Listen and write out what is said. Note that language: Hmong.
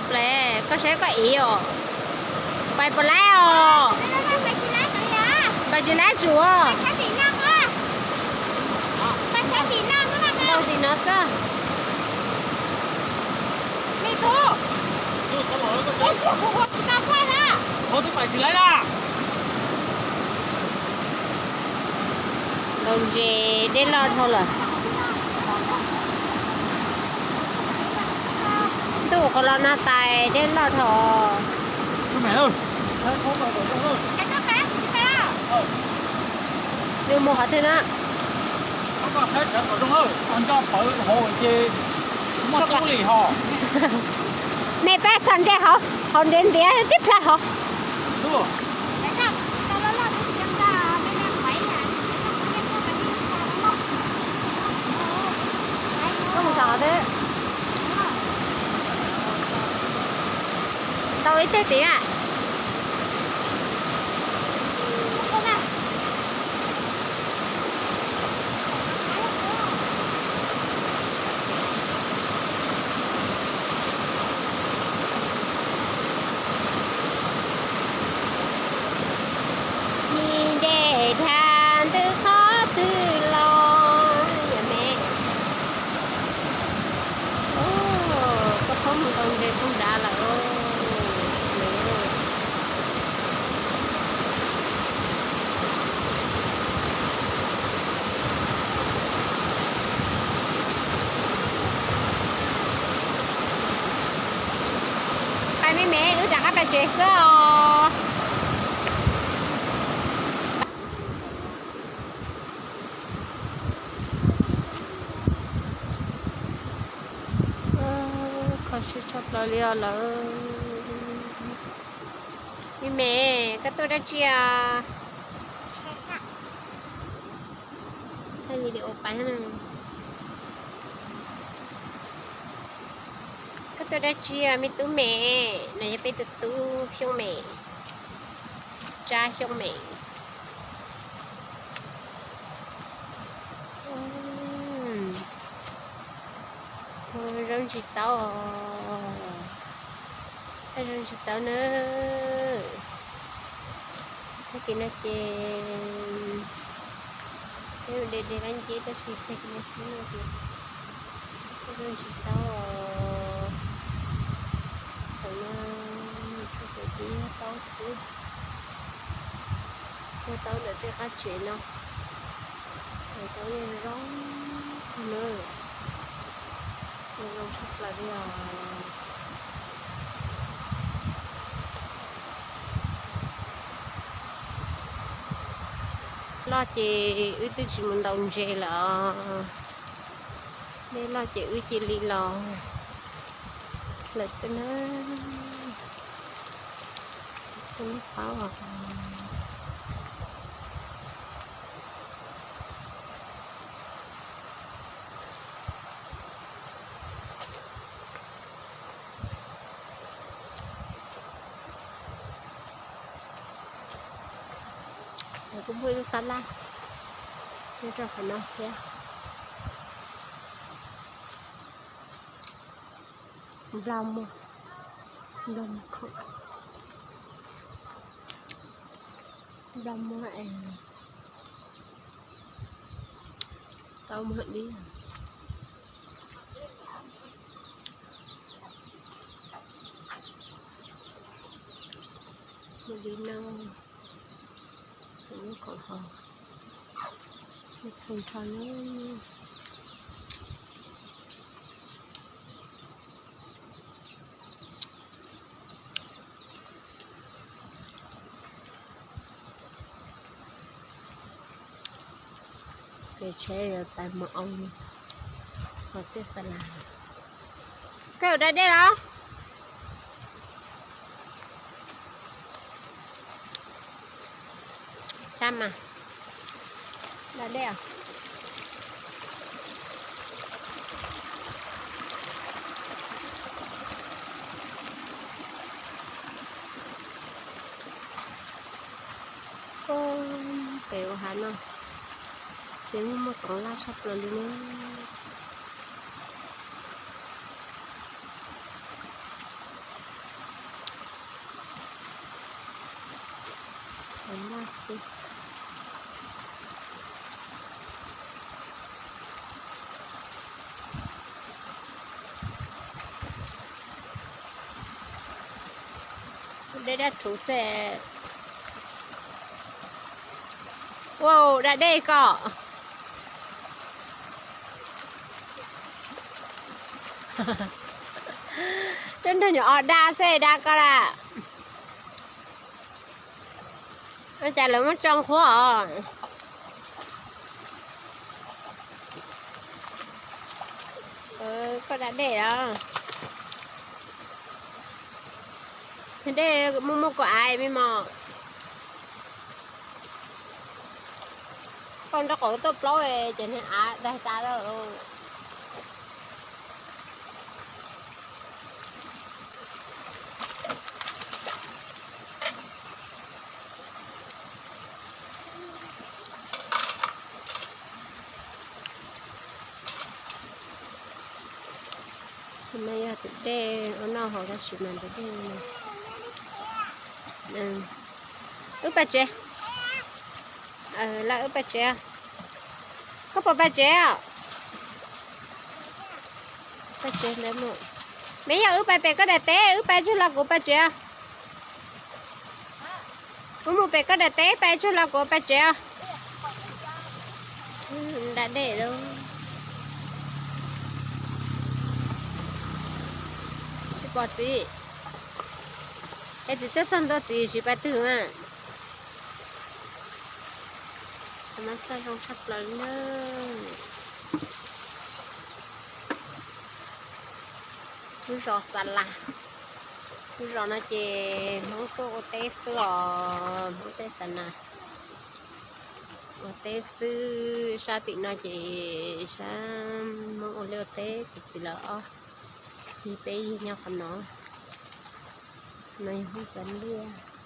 Ple, koj saib koj ib os. Pais puas laib os? Pais tsis laib tsuas. Ntau tim no xwb. Ntaus ntses dej loj dhau lawm. Ntuj qhov los nag tais dej loj dhau. Yus mus qhov twg na? Nej pab txhos ntse hauv, hauv ntiav ntiav tib plhaw hauv. Koj mus txog qhov twg? Tau ib teg tid a. Mi nres dhau ntawm qhov twg los yom me? Koj phob mus ntaus ntses poob dav lawm. Pais me me, wb rov qab pais tsev xwb os. Kho siab tshaj plaws li os lawm. Me me, koj tuaj dab tsi os? Thaij video pais na. Koj tuaj dab tsi os me tub me? No yog peb tus tub Xyooj Mem, Tsab Xyooj Mem. Zaub ntsis taub, zaub ntsis taub na. Tag kis no ces peb mus de de lab nceb tab sis tag kis no xwb no ces zaub ntsis taub os. Thaum no tsuas pem ces yog taub xwb. Cog taub ntawm tej qab tsev no, cog taub yeej zoo kawg na, zoo tshaj plaws li os. Loj ces wb twb tsis mus ntaus ntses lawm os. Dej loj ces wb cia li los lawm xwb na. Tus neb paub os. Kuv muaj ib lub tab laj nyob rau qhov no thiab. Nplooj muag, nplooj muag khoom, nplooj muag es tau muag dib. Muag dib no, khoom hos, txhua nrho na. Pem tsheb yuav pais mus ua hauv tej xa las. Koj yuav da dej los? Da mas, da dej os. Pem ua hav no ces muaj muaj toov laj tshaj plaws li na. Dej daj rhuv xwb. Ua da dej ko. Cov nrog nyuam os da xwb da ko lawm. Ua cas lawv muab tsoo qhuav os? Koj da dej os. Dej muaj muaj kua av me mos. Koj nrog qhov tuaj plaub ces niag av daig tas lawm. No yog tus dej ua noj haus tab sis mas tus dej no. Wb pais tsev. Lawm wb pais tsev. Koj puas pais tsev? Pais tsev ntawd mus. Me yog wb pais pem koj daim teb, wb pais tsuag los kuv pais tsev. Wb mus pem koj daim teb, pais tsuag los kuv pais tsev. Da dej lawm. Tsis pom txiv. Es txiv twb txog ntua txiv siv pais twg mas. Mas txog zoo tshaj plaws li na. Lub zos Xa Las. Lub zos no ces Hmoob tuaj ua teb xwb os, Hmoob teb Xa Las. Ua teb xwb, sab tim no ces sab Hmoob ua liaj ua teb, tus txiv lawv ob yig peb yig nyob qhov no. No yog Hmoob cov liaj.